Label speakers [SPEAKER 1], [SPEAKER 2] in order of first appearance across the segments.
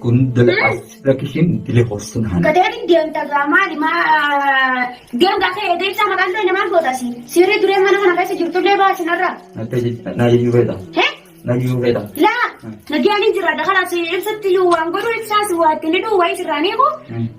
[SPEAKER 1] Kun dalagaa rakkishin dile horsun hana.
[SPEAKER 2] Gateetiin deemta gaa maali maa deemta kee eegee ibsaa maqaan ta'e namaan goota si. Sirrii dureen mana kana keessa jirtullee baasinarra.
[SPEAKER 1] Na jechuu feeta.
[SPEAKER 2] Hee?
[SPEAKER 1] Na jechuu feeta.
[SPEAKER 2] Laa nagaan hin jiraadha kanaaf ibsatti iyyuu waan godhu ibsaas waa ittiin hidhuu wayii sirraa ni eegu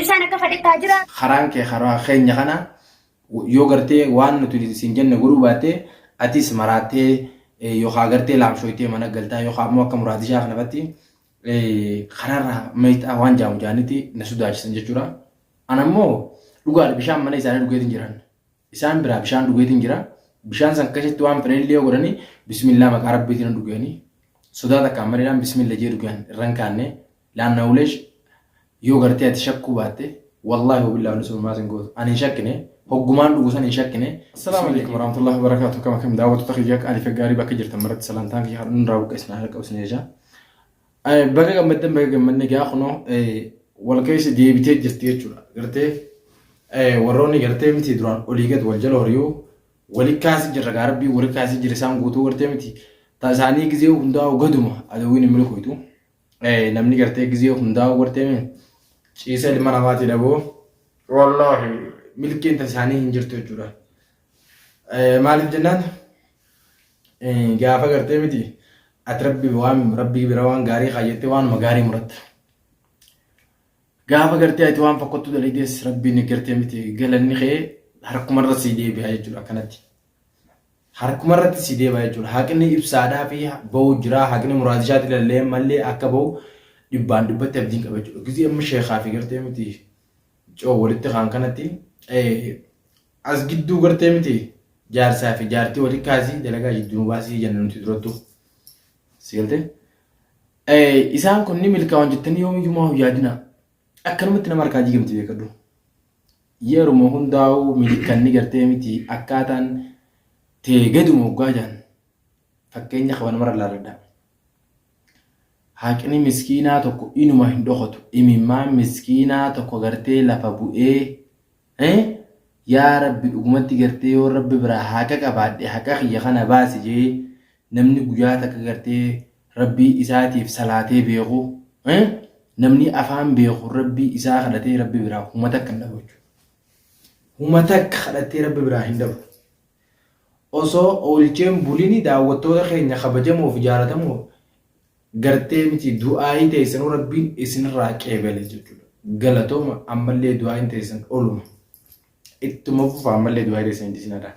[SPEAKER 2] ibsaan akka fadhettaa jira.
[SPEAKER 3] Karaan kee karaa keenya kana yoo gartee waan nuti siin jenne godhuu baatte atis maraattee yookaan gartee laamshooytee mana galtaa yookaan ammoo akka muraadishaa kanafatti karaarraa meexxaa waan jaamu jaanitti na sodaachisan jechuudha. Ana immoo dhugaadha bishaan mana isaanii dhugeetiin jiran. Isaan biraa bishaan dhugeetiin jira. Bishaan san keessatti waan fedhan illee yoo godhanii bismillaa maqaa rabbiitiin dhuganii sodaa takkaan maleedhaan bismilla jee dhugan irra hin kaanne laanna uleesh yoo gartee ati shakkuu baatte wallaahi wabillaa wani sun maas hin gootu ani hin shakkine hoggumaan dhugu san hin shakkine. Assalaamu alaikum warahmatullahi wabarakatuh kama kam daawwattoota kiyya qaalii fi gaarii bakka jirtan maratti salaamtaan kiyya kan irraa buqqee isin haa qabu isin jecha. Baga gammaddan baga gammadne gaa kunoo wal keessa deebitee jirti jechuudha. Gartee warroonni gartee miti duraan olii gad wal jala horiyuu wali kaasii jirra gaa rabbii wali kaasii jira isaan guutuu gartee miti. Ta isaanii gizee hundaa'u gaduma adawwiin hin milkooytu. Namni gartee gizee hundaa'u gartee ciisa ilma namaatii dhaboo wallaahi milkiin ta isaanii hin jirtu jechuudha. Maaliif jennaan gaafa gartee miti ati rabbi waan rabbii bira waan gaarii kaayyattee waanuma gaarii muratta. Gaafa gartee ati waan fokkottuu dalagdees rabbiin gartee miti galanni kee harkumarra sii deebi'a jechuudha akkanatti. Harkumarratti sii deebi'a jechuudha. Haqni ibsaadhaa fi bahu jira haqni muraadishaati lallee mallee akka bahu dhibbaan dhibbatti abdiin qaba jechuudha. Gizee amma sheekaa fi gartee miti coo walitti kaan kanatti as gidduu gartee miti jaarsaa fi jaartii wali kaasii dalagaa jidduu nu baasii jenna nuti durattuu. Si galtee? Isaan kun ni milkaa'an jettanii yoomiyyuu maa hin yaadina. Akkanumatti nama harkaa diigamti beekadhu. Yeruma hundaa'uu milikanni gartee miti akkaataan tee gaduma hoggaa jaan fakkeenya qaba namarra laaladha. Haqni miskiinaa tokko inuma hin dhokatu. Imimmaan miskiinaa tokko gartee lafa bu'ee Yaa Rabbi dhugumatti gartee yoo Rabbi biraa haqa qabaadhe haqa kiyya kana baasi jee namni guyyaa takka gartee Rabbii isaatiif salaatee beeku namni afaan beeku Rabbii isaa kadhatee Rabbi biraa huma takka hin dhabu jechuudha. Huma takka kadhattee Rabbi biraa hin dhabu. Osoo oolcheen bulini daawwattoota keenya kabajamoo fi jaalatamoo gartee miti du'aayii teessanuu rabbiin isinirraa qeebale jechuudha. Galatooma ammallee du'aayiin teessan oluma. Ittuma fufa ammallee du'aayii teessan hin dhiisinaadha.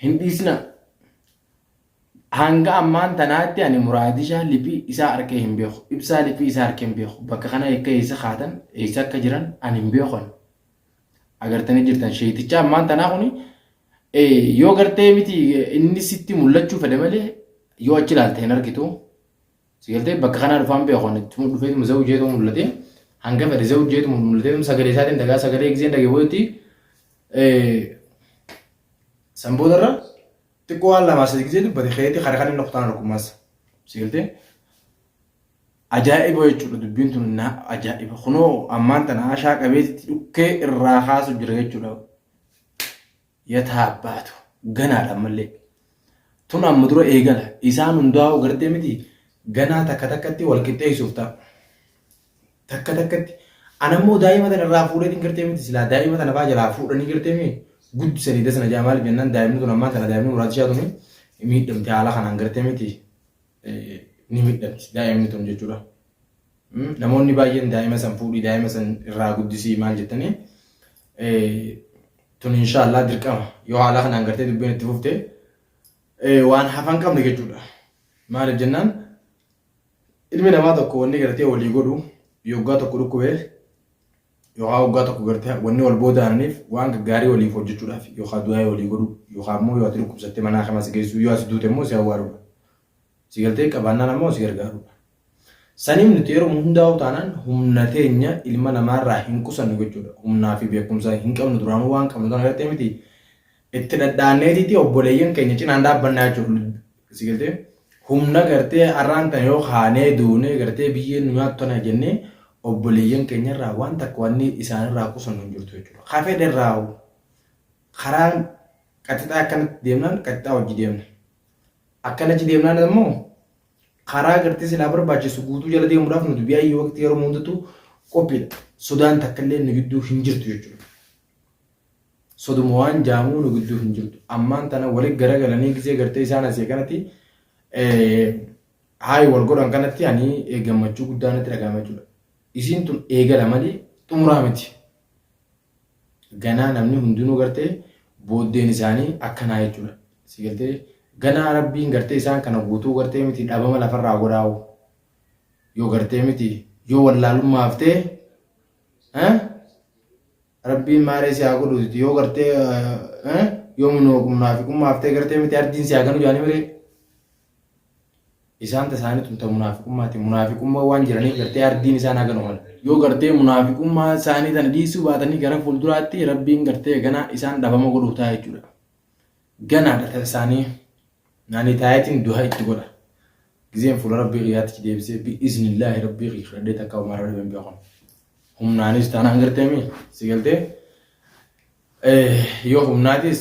[SPEAKER 3] Hin dhiisina. Hanga ammaan tanaatti ani muraadishaa liphii isaa arkee hin beeku. Ibsaa liphii isaa arkee hin beeku. Bakka kana akka eessa kaatan eessa akka jiran ani hin beeku. Agartanii jirtan sheeticha ammaan tanaa kuni Yoo gartee miti inni sitti mul'achuu fedhe malee yoo achi ilaalte hin argitu. Si galtee bakka kanaa dhufaan beeku ani itti dhufeetuma zawjeetu mul'ate. Hanga fedhe zawjeetu mul'ate sagalee isaatiin dhagaa sagalee giseen dhagee boodetti san boodarra xiqqoo waan lamaa sadi gisee dubbate keetii kara kan inni kutaan argu Si galtee ajaa'iba jechuudha dubbiin tun na ajaa'iba kunoo ammaan tana ashaa qabeetitti dhukkee irraa kaasu jira jechuudha. Yataa baatu ganaadha ammallee. Tun amma dura eegala. Isaan hundaa'uu gartee miti ganaa takka takkatti wal qixxeessuuf ta'a. Takka takkatti. Anammoo daa'ima tana irraa fuudheetiin gartee miti silaa daa'ima tana fa'aa jalaa fuudhanii gartee mi guddisanii dasana jaa maaliif jennaan daa'imni tun ammaan tana daa'imni muraasishaa tuni miidhamte haala kanaan gartee miti ni miidhamti daa'imni tun jechuudha. Namoonni baay'een daa'ima san fuudhii daa'ima san irraa guddisii maal jettanii tun inshaallah dirqama yoo haala kanaan gartee dubbiin itti fufte waan hafan qabne jechuudha. Maaliif jennaan ilmi namaa tokko wanni gartee walii godhu yoggaa tokko dhukkubee yookaan waggaa tokko gartee wanni wal booda aananiif waan gaggaarii waliif hojjechuudhaaf yookaan du'aa walii godhu yookaan immoo yoo ati dhukkubsatte manaa kama si geessuu yoo ati duute immoo si awwaaluudha. Si galtee qabaannaan ammoo si gargaaruudha. Saniif nuti yeroo hundaa'u taanaan humna teenya ilma namaarraa hin qusannu jechuudha. Humnaa fi beekumsa hin qabnu duraanuu waan qabnu tana gartee miti itti dhadhaanneetiiti obboleeyyan keenya cinaan dhaabbannaa jechuudha. Si galtee humna gartee har'aan tana yoo kaanee duunee gartee biyyeen nu nyaattu tana jennee obboleeyyan keenyarraa waan takka wanni isaanirraa qusannu hin jirtu jechuudha. Ka fedherraa karaan qaxixaa akkanatti deemnaan qaxixaa hojii deemna. Akkanachi deemnaan immoo Karaa gartee silaa barbaachisu guutuu jala deemuudhaaf nuti bi'aayyii waqtii yeroo hundattuu qophiidha. Sodaan takka illee nu gidduu hin jirtu jechuudha. Soduma waan jaamuu nu gidduu hin jirtu. Ammaan tana walitti garagalanii gisee gartee isaan asii kanatti haayi wal godhan kanatti ani gammachuu guddaa natti dhagahama jechuudha. Isiin tun eegala malee xumuraa miti. Ganaa namni hundinuu gartee booddeen isaanii akkanaa jechuudha. Si galtee ganaa rabbiin gartee isaan kana guutuu gartee miti dhabama lafarraa godhaa'u. Yoo gartee miti yoo wallaalummaa haftee rabbiin maaree si haa godhuuti yoo gartee yoo munaafiqummaa haftee gartee miti ardiin si haa ganu jaanii miree. Isaan tasaanii tun ta munaafiqummaati. Munaafiqummaa waan jiraniif gartee ardiin isaan haga numan. Yoo gartee munaafiqummaa isaanii tana dhiisuu baatanii gara fuulduraatti rabbiin gartee ganaa isaan dhabama godhuuf ta'a jechuudha. Ganaadha ta isaanii. Naani taayetiin du'a itti godha. Gizeen fuula rabbii kiyyaatti deebisee bi'iznillaahi rabbii kiyya kadhadhee takka homaa irra dhibeen beekan. Humnaanis taanaan gartee mi si galtee yoo humnaatis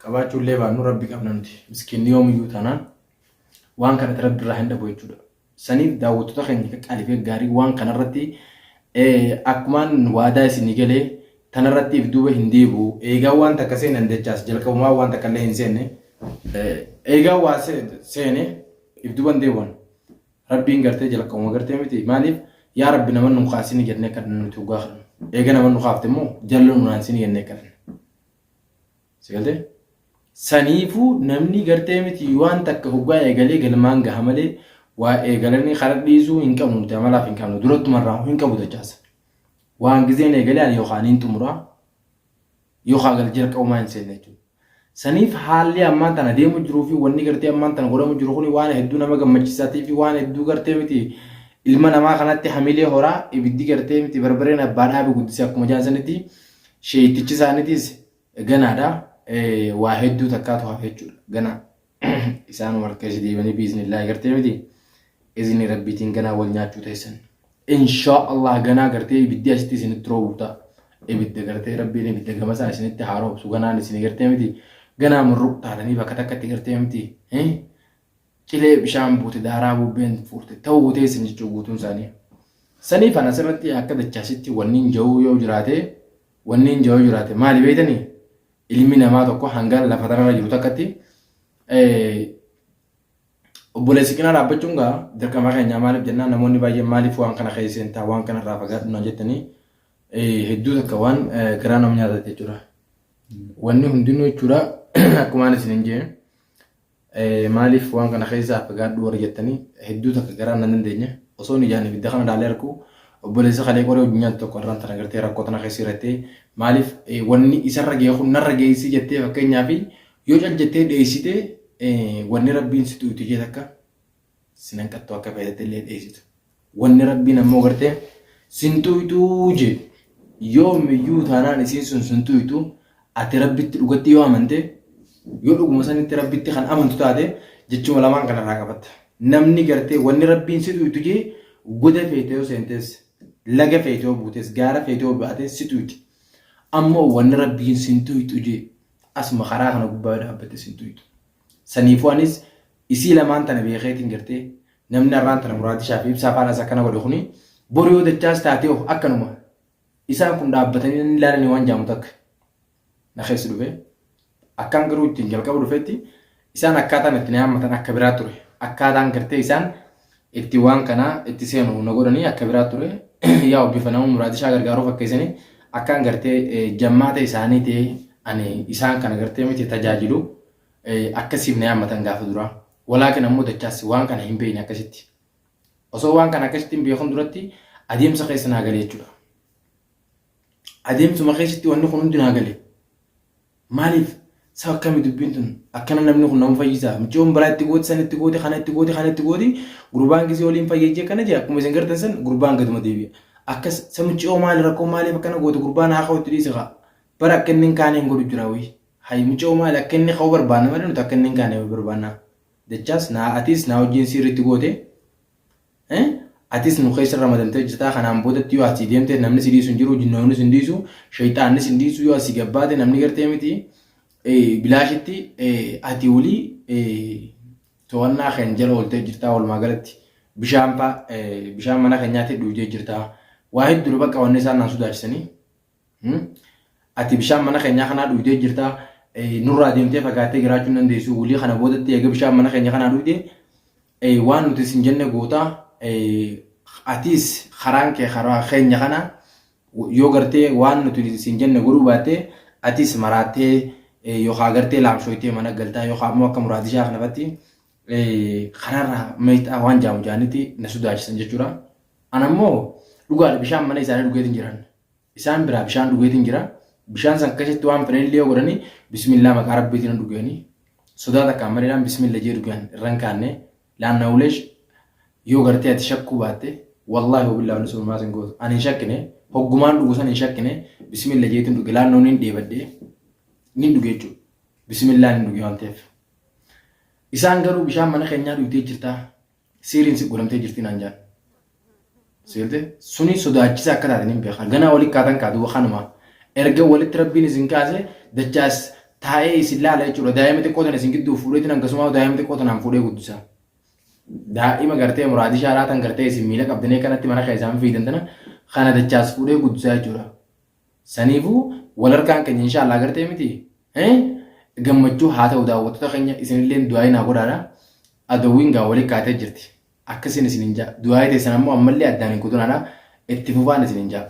[SPEAKER 3] qabaachuu illee baannu rabbi qabna nuti. Miskiinni yoomiyyuu taanaan waan kanatti rabbi irraa hin dhabu jechuudha. Saniif daawwattoota keenya qaqqaalii fi gaarii waan kanarratti akkumaan waadaa isinii galee tanarratti if duuba hin deebi'u. Eegaa waan takka seenan dachaas jalqabumaa waan takka illee hin seenne. Eegaa waa seene if duuba hin deebi'an. Rabbiin gartee jalqabuma gartee miti maaliif yaa rabbi nama nu kaasini jennee kadhanna nuti dhugaa kadhanna. Eega nama nu kaafte immoo jalla nu naansini jennee kadhanna. Si galtee? Saniifuu namni gartee miti waan takka hoggaa eegalee galmaan gaha malee waa eegalanii kara dhiisuu hin qabnu nuti amalaaf hin qabnu durattumarraa hin qabu dachaasa. Waan gizeen eegalee ani yookaan hin xumuraa yookaan gal jalqabumaa hin seenne jechuudha. Saniif haalli ammaan tana deemu jiruu fi wanni gartee ammaan tana godhamu jiru kuni waan hedduu nama gammachiisaatii fi waan hedduu gartee miti ilma namaa kanatti hamilee horaa ibiddi gartee miti barbareen abbaa dhaabe guddise akkuma jaan sanitti sheeytichi isaaniitis ganaadha. Waa hedduu takkaatu hafe jechuudha. Ganaa isaan wal keessa deebanii biiznillaahi gartee miti izni rabbiitiin ganaa wal nyaachuu teessan. Inshaa Allah ganaa gartee ibiddi asitti isinitti roobu ta'a. Ibidda gartee rabbiin ibidda gamasaa isinitti haa roobsu ganaan isin gartee miti ganaa murruq taatanii bakka takkatti gartee miti cilee bishaan buute daaraa bubbeen fuurte ta'uu teessan jechuu guutuun isaanii. Saniif an asirratti akka dachaasitti wanni ja'uu yoo jiraate Wanni hin yoo jiraate maali beektanii? Ilmi namaa tokko hanga lafa tanarra jiru takkatti obboleessi cinaa dhaabbachuun gaa dirqama keenya maaliif jennaan namoonni baay'een maaliif waan kana keessa seentaa waan kana irraa fagaadhu naan jettanii hedduu takka waan garaa nama nyaatate jechuudha. Wanni hundinuu jechuudha akkumaan isin hin jee Maaliif waan kana keessaa fagaadhu warri jettanii hedduu takka garaan nan dandeenye osoon ijaan ibidda kana laalee argu obboleessa kalee qoree wajjin nyaatu tokko irraan tana gartee rakkoo tana keessa jirattee maaliif wanni isarra ga'e kun narra geessi jettee fakkeenyaaf yoo cal jettee dheessite wanni rabbiin si xuuxu jee takka sin hanqattu akka feetetti illee dheessitu. Wanni rabbiin ammoo gartee sin xuyxuu jee yoomiyyuu taanaan isiin sun sin xuyxu ati rabbitti dhugatti yoo amante yoo dhuguma sanitti rabbitti kan amantu taate jechuma lamaan kanarraa qabatta. Namni gartee wanni rabbiin si xuyxu jee goda feete yoo seentees laga feete yoo buutees gaara feete yoo baatees si xuyxi. Ammoo wanni rabbiin sin xuyxu jee asuma karaa kana gubbaa yoo dhaabbatte sin xuyxu. Saniifuu anis isii lamaan tana beekeetiin gartee Namni har'aan tana Muraadishaa fi Ibsaa faana isa akkana godhe kuni boru yoo dachaas taatee of akkanuma isaan kun dhaabbatanii nan ilaalanii waan jaamu takka na keessa dhufe. Akkaan garuu ittiin jalqaba dhufetti isaan akkaataan itti na yaammatan akka biraa ture. Akkaataan gartee isaan itti waan kana itti seenu na godhanii akka biraa ture. Yaa bifa nama Muraadishaa gargaaruu fakkeessanii akkaan gartee jammaata isaanii ta'ee ani isaan kana gartee miti tajaajilu akkasiif na yaammatan gaafa duraa. Walaakin ammoo dachaas waan kana hin beekne akkasitti. Osoo waan kana akkasitti hin beekun duratti adeemsa keessa naa gale jechuudha. Adeemsuma keessatti wanni kun hundi naa gale. Maaliif sa akkami dubbiin tun akkana namni kun nama fayyisaa mucayyoon biraa itti gooti san itti gooti kana itti gooti kana itti gooti gurbaan gisee waliin fayyajee akkana jee akkuma isin gartan san gurbaan gaduma deebi'a. Akkas sa mucayyoo maali rakkoo maaliif akkana goote gurbaan haa ka'u itti dhiisi kaa. Bara akka inni hin kaane hin godhu jira wayii. Hay mucayoo maali akka inni ka'u barbaanna malee nuti akka inni hin kaane barbaanna. Dachaas naa atis naa wajjin siirri itti goote atis nu keessa ramadamtee hojjetaa kanaan boodatti yoo asii deemte namni si dhiisu hin jiru jinnoonni si dhiisu shayxaanni si dhiisu yoo asii gabbaate namni gartee miti bilaashitti ati olii To'annaa keenya jala ooltee jirtaa walumaa galatti bishaan faa bishaan mana keenyaatti dhuugdee jirtaa. Waa hedduudha bakka wanni isaan naan sodaachisanii. Ati bishaan mana keenyaa kanaa dhuugdee jirtaa. Nurraa deemtee fagaattee jiraachuu hin dandeessu. Wulii kana boodatti eega bishaan mana keenya kanaa dhuugdee waan nuti sin jenne gootaa. Atis karaan kee karaa keenya kana yoo gartee waan nuti sin jenne godhuu baatte atis maraattee yookaan gartee laamshooytee mana galtaa yookaan ammoo akka muraadishaa kanafatti karaarraa meexxaa waan jaamu jaanitti na sodaachisan jechuudha. Ana immoo dhugaadha bishaan mana isaanii dhugeetiin jiran. Isaan biraa bishaan dhugeetiin jira. Bishaan san keessatti waan fedhan illee yoo godhani bismillaa maqaa rabbiitiin dhuganii sodaa takkaan maleedhaan bismilla jee dhugan irra hin kaanne. Laanna uleesh yoo gartee ati shakkuu baatte wallaahi wabillaa wanni sun maas hin gootu. Ani hin shakkine hoggumaan dhugu san hin shakkine bismilla jeetiin dhuge laannoo nin dheebadhe nin dhuge jechuudha. Bismillaan hin dhuge waan ta'eef. Isaan garuu bishaan mana keenyaa dhugdee jirtaa siiriin si godhamtee jirti naan jaan. Seelte suni sodaachisa akka taate nin beeka. Ganaa walitti kaatan kaa duuba kanuma. Erga walitti rabbiin isin kaase dachaas taa'ee isin laala jechuudha. Daa'ima xiqqoo tana isin gidduu fuudheetiin akkasuma daa'ima xiqqoo tanaan fuudhee guddisa. Daa'ima gartee muraadii shaaraa tan gartee isin miila qabdanii kanatti mana keessaan fiidan tana kana dachaas fuudhee guddisaa jechuudha. Saniifuu wal harkaan keenya inshaallah gartee miti gammachuu haa ta'u daawwattoota keenya isinillee du'aa naa godhaadha. Adawwiin gaa walitti kaatee jirti. Akkasiin isinin jaa. Du'aa'ii teessan ammoo ammallee addaan hin kutunaadha. Itti fufaan isinin jaa.